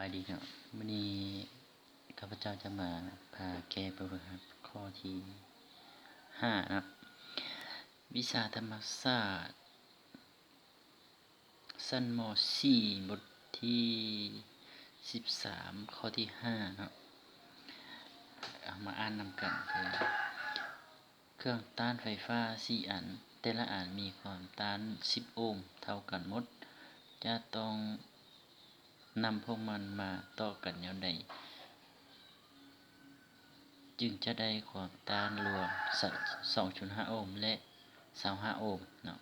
ສະບາຍດີເນາະ, ມື້ນີ້ຂ້າພະເຈົ້າຈະມາພາແກ້ບົດຝຶກຫັດຂໍ້ທີຫ້າເນາະ, ວິຊາທຳມະຊາດ ຊັ້ນ ມໍສີ່ ບົດທີສິບສາມ ຂໍ້ທີຫ້າເນາະ. ເອົາມາອ່ານນຳກັນເດີ. ເຄື່ອງຕ້ານໄຟຟ້າສີ່ອັນ, ແຕ່ລະອັນມີຄວາມຕ້ານສິບໂອມ ເທົ່າກັນໝົດ, ຈະຕ້ອງນຳພວກມັນມາຕໍ່ກັນແນວໃດ ຈຶ່ງຈະໄດ້ຄວາມຕ້ານລວມ ສ- ສອງຈຸດຫ້າໂອມ ແລະ ຊາວຫ້າໂອມເນາະ.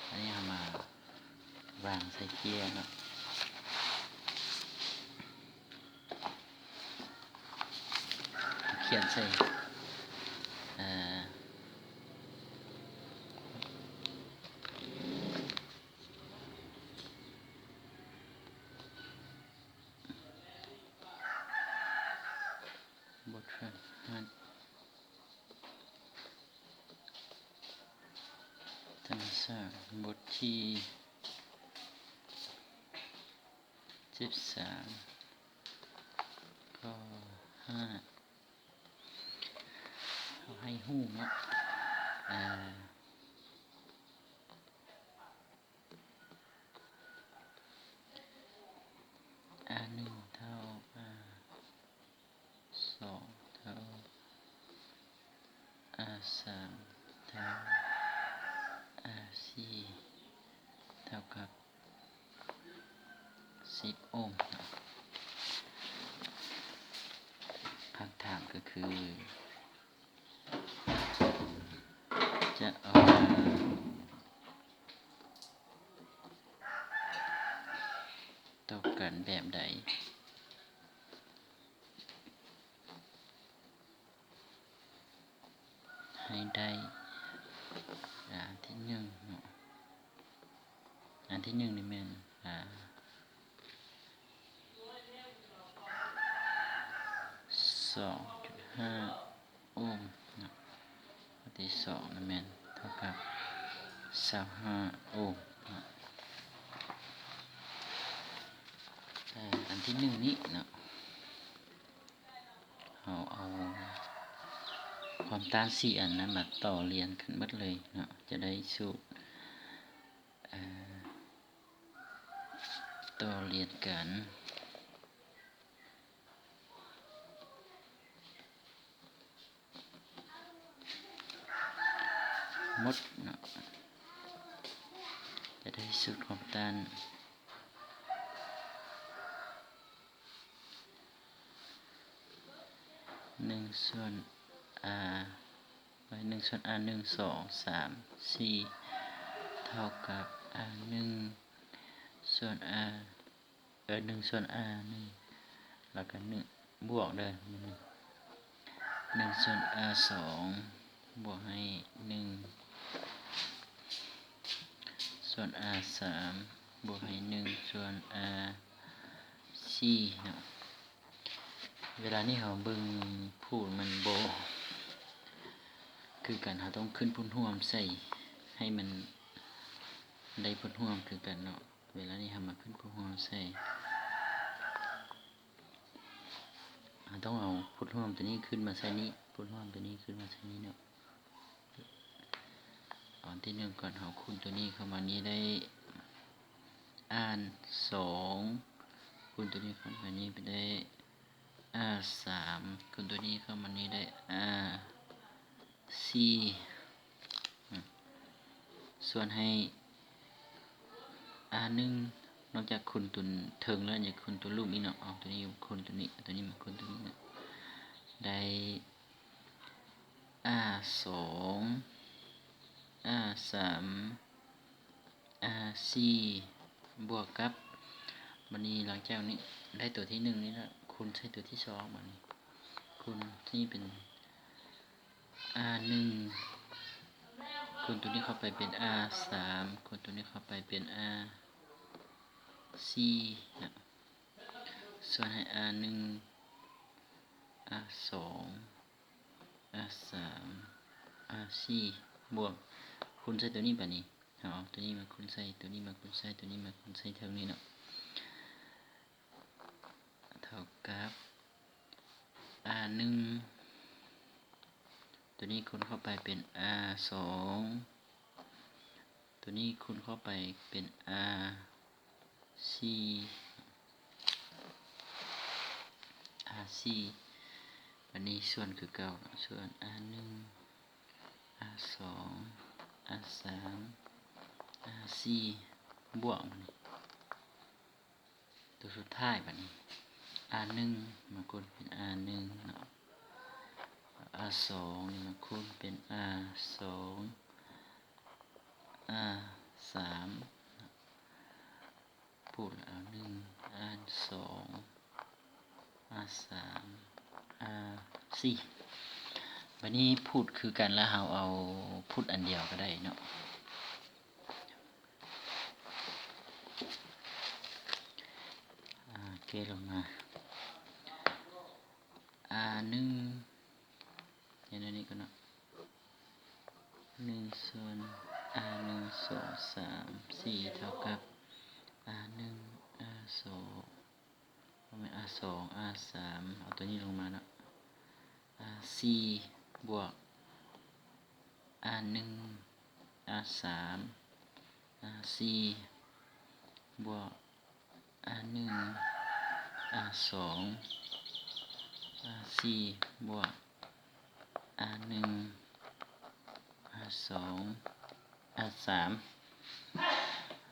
ອັນນີ້ເຮົາມາວາງໃສ່ເຈ້ຍເນາະ. ຂຽນໃສ່ ເອີ ບົດຝຶກຫັດທຳມະຊາດ ບົດທີສິບສາມ ຂໍ້ຫ້າ ເຂົາໃຫ້ຮູ້ເນາະ ອາ ອາໜຶ່ງເທົ່າ ອາສອງເທົ່າ ອາສາມເທົ່າ ອາສີ່ເທົ່າກັບສິບໂອມ. ຄຳຖາມກໍຄື ຈະເອົາມາຕໍ່ກັນແບບໃດ ໃຫ້ໄດ້ ອາ ອັນທີໜຶ່ງເນາະ, ອັນທີໜຶ່ງນີ້ແມ່ນ ອາ ສອງຈຸດຫ້າໂອມເນາະ, ອັນທີສອງນັ້ນແມ່ນເທົ່າກັບຊາວຫ້າໂອມເນາະ. ອັນທີໜຶ່ງນີ້ເນາະ ເຮົາເອົາຄວາມຕ້ານສີ່ອັນນັ້ນມາຕໍ່ລຽນກັນໝົດເລີຍເນາະ, ຈະໄດ້ສູດ ອາ ຕໍ່ລຽນກັນໝົດເນາະ, ຈະໄດ້ສູດຄວາມຕ້ານ ໜຶ່ງສ່ວນ ອາ ໜຶ່ງສ່ວນ ອາ ໜຶ່ງ ສອງ ສາມ ສີ່ ເທົ່າກັບ ອາ ໜຶ່ງສ່ວນ ອາ ເອີ ໜຶ່ງສ່ວນ ອາ ໜຶ່ງ ແລ້ວກໍ ໜຶ່ງ ບວກເດີ ໜຶ່ງສ່ວນ ອາ ສອງ ບວກໃຫ້ ໜຶ່ງສ່ວນ ອາ ສາມ ບວກໃຫ້ ໜຶ່ງສ່ວນ ອາ ສີ່ ເນາະ. ເວລານີ້ເຮົາເບິ່ງພູດມັນບໍ່ຄືກັນ, ເຮົາຕ້ອງຂຶ້ນພູດຮ່ວມໃສ່ໃຫ້ມັນໄດ້ພູດຮ່ວມຄືກັນເນາະ. ເວລານີ້ເຮົາມາຂຶ້ນພູດຮ່ວມໃສ່ ເຮົາຕ້ອງເອົາພູດຮ່ວມຕົວນີ້ຂຶ້ນມາໃສ່ນີ້, ພູດຮ່ວມຕົວນີ້ຂຶ້ນມາໃສ່ນີ້ເນາະ. ອັນທີໜຶ່ງກ່ອນ ເຮົາຄູນຕົວນີ້ເຂົ້າມານີ້ໄດ້ ອາ ສອງ ຄູນຕົວນີ້ເຂົ້າມານີ້ໄປໄດ້ ອາ ສາມ ຄູນຕົວນີ້ເຂົ້າມານີ້ໄດ້ ອາ ສີ່ ສ່ວນໃຫ້ ອາ ໜຶ່ງ ນອກຈາກຄູນຕົວເທິງແລ້ວ ຍັງຄູນຕົວລຸ່ມອີກເນາະ. ເອົາຕົວນີ້ຄູນຕົວນີ້ ເອົາຕົວນີ້ມາຄູນຕົວນີ້ນະ ໄດ້ ອາ ສອງ ອາ ສາມ ອາ ສີ່ ບວກກັບ ບັດນີ້ຫຼັງຈາກນີ້ໄດ້ຕົວທີໜຶ່ງນີ້ລະ ຄູນໃສ່ຕົວທີສອງ ບັດນີ້ຄູນນີ້ເປັນ ອາ ໜຶ່ງ ຄູນຕົວນີ້ເຂົ້າໄປເປັນ ອາ ສາມ ຄູນຕົວນີ້ເຂົ້າໄປເປັນ ອາ ສີ່ ນະ ສ່ວນໃຫ້ ອາ ໜຶ່ງ ອາ ສອງ ອາ ສາມ ອາ ສີ່ ບວກ ຄູນໃສ່ຕົວນີ້ ບາດນີ້ເຮົາເອົາຕົວນີ້ມາຄູນໃສ່ ຕົວນີ້ມາຄູນໃສ່ ຕົວນີ້ມາຄູນໃສ່ເທິງນີ້ເນາະ. ກັບ R ໜຶ່ງ ຕົວນີ້ຄູນເຂົ້າໄປເປັນ R ສອງ ຕົວນີ້ຄູນເຂົ້າໄປເປັນ R ສີ່ R ສີ່ ບາດນີ້ສ່ວນຄືເກົ່າເນາະ ສ່ວນ R ໜຶ່ງ R ສອງ R ສາມ R ສີ່ ບວກ ບາດນີ້ ຕົວສຸດທ້າຍບາດນີ້ R ໜຶ່ງ ມາຄູນເປັນ R ໜຶ່ງເນາະ R ສອງ ນີ້ມາຄູນເປັນ R ສອງ R ສາມ ພູດເອົາ R ໜຶ່ງ R ສອງ R ສາມ R ສີ່ ບາດນີ້ພູດຄືກັນ ແລ້ວເຮົາເອົາພູດອັນດຽວກໍໄດ້ເນາະ. ອາ ແກ້ລົງມາ R ໜຶ່ງ ເຮັດແນວນີ້ກ່ອນເນາະ ໜຶ່ງສ່ວນ R ໜຶ່ງ ສອງ ສາມ ສີ່ ເທົ່າກັບ R ໜຶ່ງ R ສອງ ບໍ່ແມ່ນ R ສອງ R ສາມ ເອົາຕົວນີ້ລົງມາເນາະ R ສີ່ ບວກ R ໜຶ່ງ R ສາມ R ສີ່ ບວກ R ໜຶ່ງ R ສອງ R ສີ່ ບວກ R ໜຶ່ງ R ສອງ R ສາມ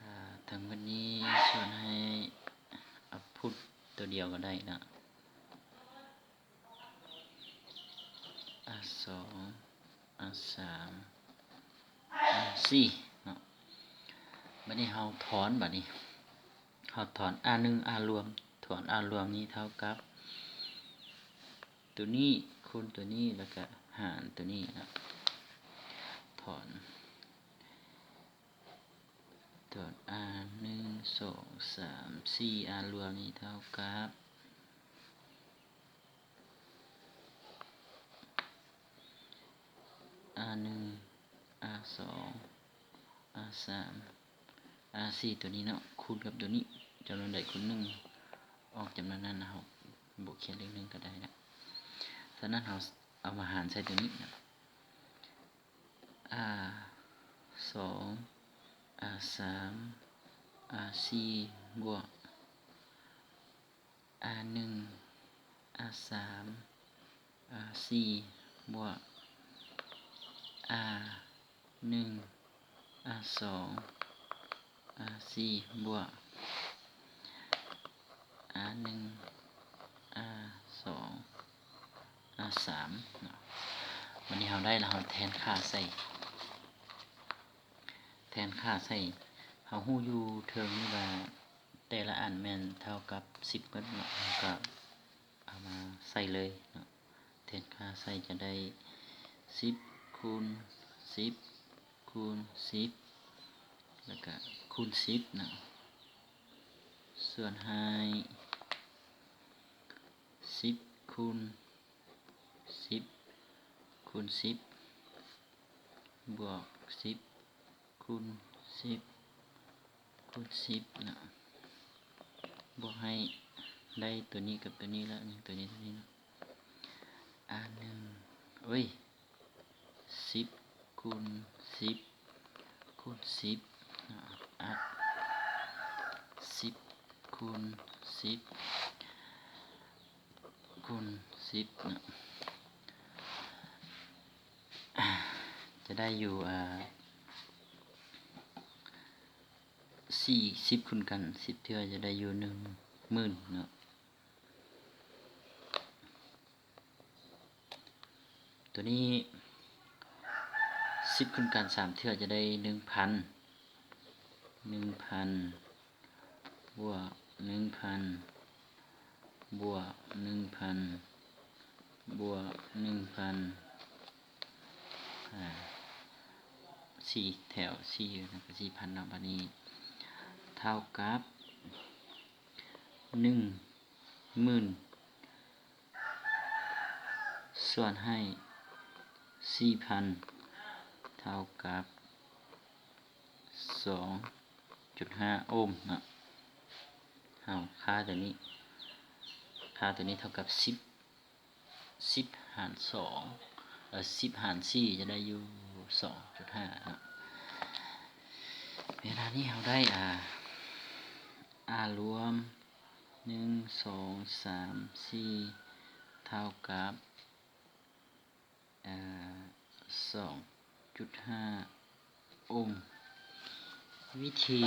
ອາ ທັງໝົດນີ້ສ່ວນໃຫ້ ເອົາພູດຕົວດຽວກໍໄດ້ເນາະ R ສອງ R ສາມ R ສີ່ເນາະ ບາດນີ້ເຮົາຖອນ ບາດນີ້ເຮົາຖອນ R ໜຶ່ງ R ລວມ ຖອນ R ລວມນີ້ເທົ່າກັບ ຕົວນີ້ຄູນຕົວນີ້ ແລ້ວກະຫານຕົວນີ້ເນາະ ຖອນ ຖອນ R ໜຶ່ງ ສອງ ສາມ ສີ່ R ລວມນີ້ເທົ່າກັບ R ໜຶ່ງ R ສອງ R ສາມ R ສີ່ ຕົວນີ້ເນາະ ຄູນກັບຕົວນີ້ ຈຳນວນໃດຄູນໜຶ່ງ ອອກຈຳນວນນັ້ນ ເຮົາບໍ່ຂຽນເລກໜຶ່ງກໍໄດ້ນະ ສະນັ້ນເຮົາເອົາມາຫານໃສ່ຕົວນີ້ນະ R ສອງ R ສາມ R ສີ່ ບວກ R ໜຶ່ງ R ສາມ R ສີ່ ບວກ R ໜຶ່ງ R ສອງ R ສີ່ ບວກ R ໜຶ່ງ R ສອງ R ສາມເນາະ ບາດນີ້ເຮົາໄດ້ແລ້ວ ເຮົາແທນຄ່າໃສ່ ແທນຄ່າໃສ່ ເຮົາຮູ້ຢູ່ເທິງນີ້ວ່າ ແຕ່ລະອັນແມ່ນເທົ່າກັບສິບໝົດເນາະ ເຮົາກໍເອົາມາໃສ່ເລີຍເນາະ ແທນຄ່າໃສ່ຈະໄດ້ ສິບ ຄູນ ສິບ ຄູນ ສິບ ແລ້ວກະຄູນ ສິບເນາະ ສ່ວນໃຫ້ ສິບ ຄູນ ສິບ ຄູນ ສິບ ບວກ ສິບ ຄູນ ສິບ ຄູນ ສິບເນາະ ບວກໃຫ້ໄດ້ຕົວນີ້ກັບຕົວນີ້ລະ ຕົວນີ້ ຕົວນີ້ເນາະ R ໜຶ່ງ ໂອ້ຍ ສິບ ຄູນ ສິບ ຄູນ ສິບເນາະ ອັດ ສິບ ຄູນ ສິບ ຄູນ ສິບເນາະ ຈະໄດ້ຢູ່ ອາ ສີ່ ສິບຄູນກັນສິບເທື່ອ ຈະໄດ້ຢູ່ໜຶ່ງໝື່ນເນາະ ຕົວນີ້ ສິບຄູນກັນສາມເທື່ອ ຈະໄດ້ໜຶ່ງພັນ ໜຶ່ງພັນ ບວກ ໜຶ່ງພັນ ບວກ ໜຶ່ງພັນ ບວກ ໜຶ່ງພັນ ອາ ສີ່ແຖວ ສີ່ ນັ້ນກໍສີ່ພັນເນາະ ບາດນີ້ເທົ່າກັບ ໜຶ່ງໝື່ນ ສ່ວນໃຫ້ ສີ່ພັນ ເທົ່າກັບ ສອງຈຸດຫ້າໂອມເນາະ ເຮົາຄ່າຕົວນີ້ ຄ່າຕົວນີ້ເທົ່າກັບສິບ ສິບຫານສອງ ເອີ ສິບຫານສີ່ ຈະໄດ້ຢູ່ສອງຈຸດຫ້າເນາະ. ເວລານີ້ເຮົາໄດ້ R ອາລວມ ໜຶ່ງ ສອງ ສາມ ສີ່ ເທົ່າກັບ ເອີ ສອງຈຸດຫ້າໂອມ. ວິທີ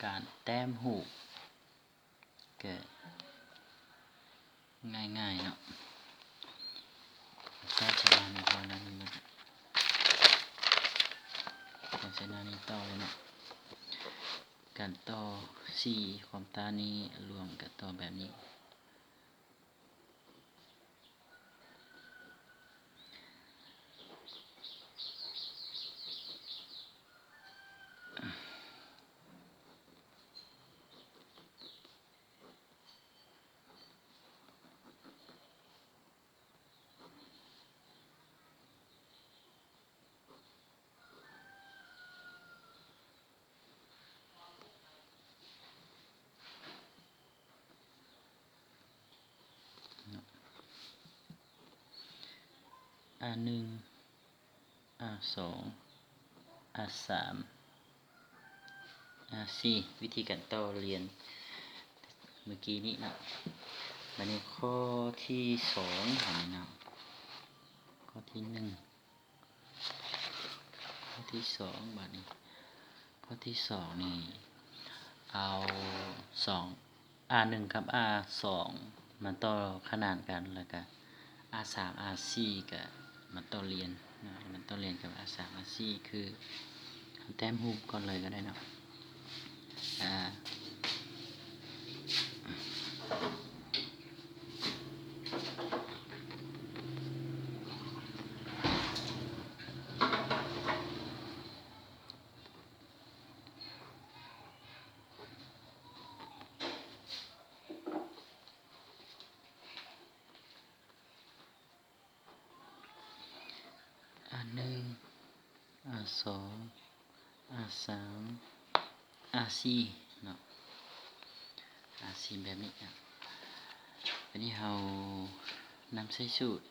ການແຕ້ມຮູບກະງ່າຍໆເນາະ. ແຕ້ມໃສ່ໜ້ານີ້ຕໍ່ ໜ້ານີ້ໝົດ ແຕ້ມໃສ່ໜ້ານີ້ຕໍ່ເລີຍເນາະ. ການຕໍ່ສີ່ຄວາມຕ້ານນີ້ລວມກັນຕໍ່ແບບນີ້. ອາໜຶ່ງ ອາສອງ ອາສາມ ອາສີ່ ວິທີການຕໍ່ລຽນເມື່ອກີ້ນີ້ເນາະ. ບາດນີ້ຂໍ້ທີສອງ ບາດນີ້ເນາະ ຂໍ້ທີໜຶ່ງ ຂໍ້ທີສອງ ບາດນີ້ ຂໍ້ທີສອງນີ້ ເອົາສອງ ອາໜຶ່ງກັບອາສອງມາຕໍ່ຂະໜານກັນ ແລ້ວກະອາສາມ ອາສີ່ກະມາຕໍ່ລຽນເນາະ ມາຕໍ່ລຽນກັບອາສາມ ອາສີ່ ຄືເຮົາແຕ້ມຮູບກ່ອນເລີຍກະໄດ້ເນາະ. ອາ ອາໜຶ່ງ ອາສອງ ອາສາມ ອາສີ່ເນາະ ອາສີ່ແບບນີ້. ບາດນີ້ເຮົານຳໃຊ້ສູດ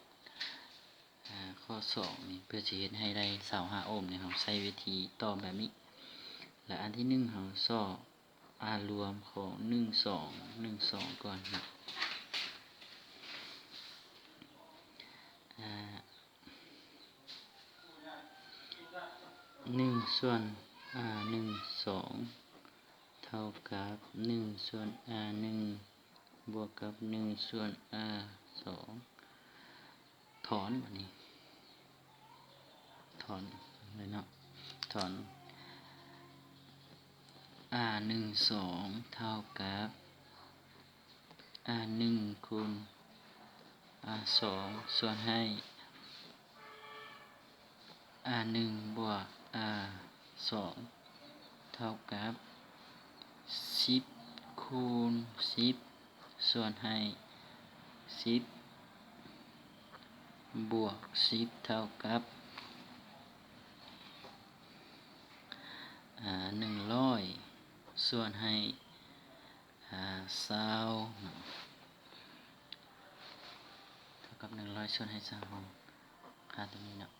ອາ ຂໍ້ສອງນີ້ ເພື່ອຊິເຮັດໃຫ້ໄດ້ຊາວຫ້າໂອມນີ້ ເຮົາໃຊ້ວິທີຕໍ່ແບບນີ້ ແລະ ອັນທີໜຶ່ງເຮົາຊອກ ອາລວມຂອງໜຶ່ງສອງ ໜຶ່ງສອງກ່ອນເນາະ. ອາ ໜຶ່ງສ່ວນ ອາໜຶ່ງສອງ ເທົ່າກັບໜຶ່ງສ່ວນ ອາໜຶ່ງ ບວກກັບໜຶ່ງສ່ວນ ອາສອງ ຖອນ ບາດນີ້ ຖອນເລີຍເນາະ ຖອນ ອາໜຶ່ງສອງ ເທົ່າກັບ ອາໜຶ່ງຄູນ ອາສອງ ສ່ວນໃຫ້ ອາໜຶ່ງ ບວກ ອາສອງ ເທົ່າກັບ ສິບ ຄູນ ສິບ ສ່ວນໃຫ້ ສິບ ບວກ ສິບ ເທົ່າກັບ ອາ ໜຶ່ງຮ້ອຍ ສ່ວນໃຫ້ ອາ ຊາວ ເທົ່າກັບ ໜຶ່ງຮ້ອຍ ສ່ວນໃຫ້ ຊາວ ເຮົາຄ່າຕົວນີ້ເນາະ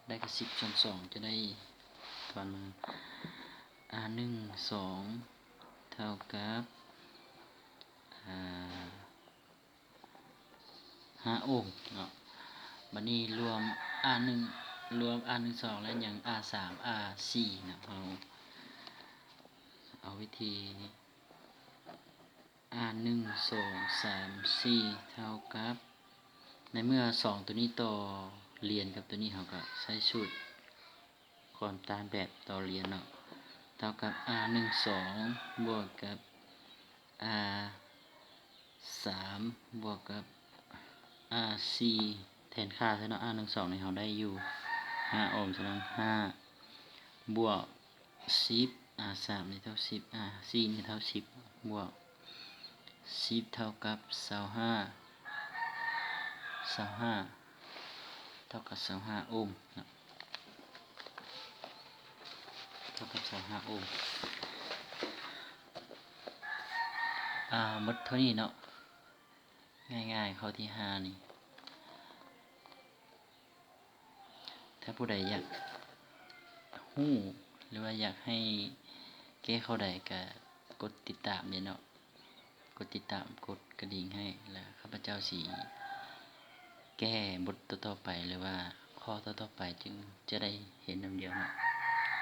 ໄດ້ກະສິບສ່ວນສອງ ຈະໄດ້ຖອນມາ ອາໜຶ່ງສອງ ເທົ່າກັບ ອາ ຫ້າໂອມເນາະ. ບາດນີ້ລວມ ອາໜຶ່ງ ລວມ ອາໜຶ່ງສອງ ແລະ ຍັງ ອາສາມ ອາສີ່ ເນາະ ເຮົາເອົາວິທີ ອາໜຶ່ງ ສອງ ສາມ ສີ່ ເທົ່າກັບ ໃນເມື່ອສອງໂຕນີ້ຕໍ່ລຽນກັບໂຕນີ້ ເຮົາກະໃຊ້ສູດຄວາມຕ້ານແບບຕໍ່ລຽນເນາະ ເທົ່າກັບ ອາໜຶ່ງສອງ ບວກກັບ ອາສາມ ບວກກັບ ອາສີ່ ແທນຄ່າໃສ່ເນາະ ອາໜຶ່ງສອງນີ້ເຮົາໄດ້ຢູ່ຫ້າໂອມ ສະນັ້ນ ຫ້າ ບວກ ສິບ ອາສາມນີ້ເທົ່າສິບ ອາສີ່ນີ້ເທົ່າສິບ ບວກສິບເທົ່າກັບຊາວຫ້າ ຊາວຫ້າ ເທົ່າກັບຊາວຫ້າໂອມເນາະ ເທົ່າກັບຊາວຫ້າໂອມ. ອ່າ ໝົດເທົ່ານີ້ເນາະ ງ່າຍໆ ຂໍ້ທີຫ້ານີ້. ຖ້າຜູ້ໃດຢາກຮູ້ ຫຼືວ່າຢາກໃຫ້ແກ້ຂໍ້ໃດ ກະກົດຕິດຕາມເດ້ເນາະ, ກົດຕິດຕາມ ກົດກະດິ່ງໃຫ້ ແລ້ວຂ້າພະເຈົ້າຊິແກ້ບົດຕໍ່ໆໄປ ຫຼືວ່າຂໍ້ຕໍ່ໆໄປ ຈຶ່ງຈະໄດ້ເຫັນນຳດຽວເນາະ.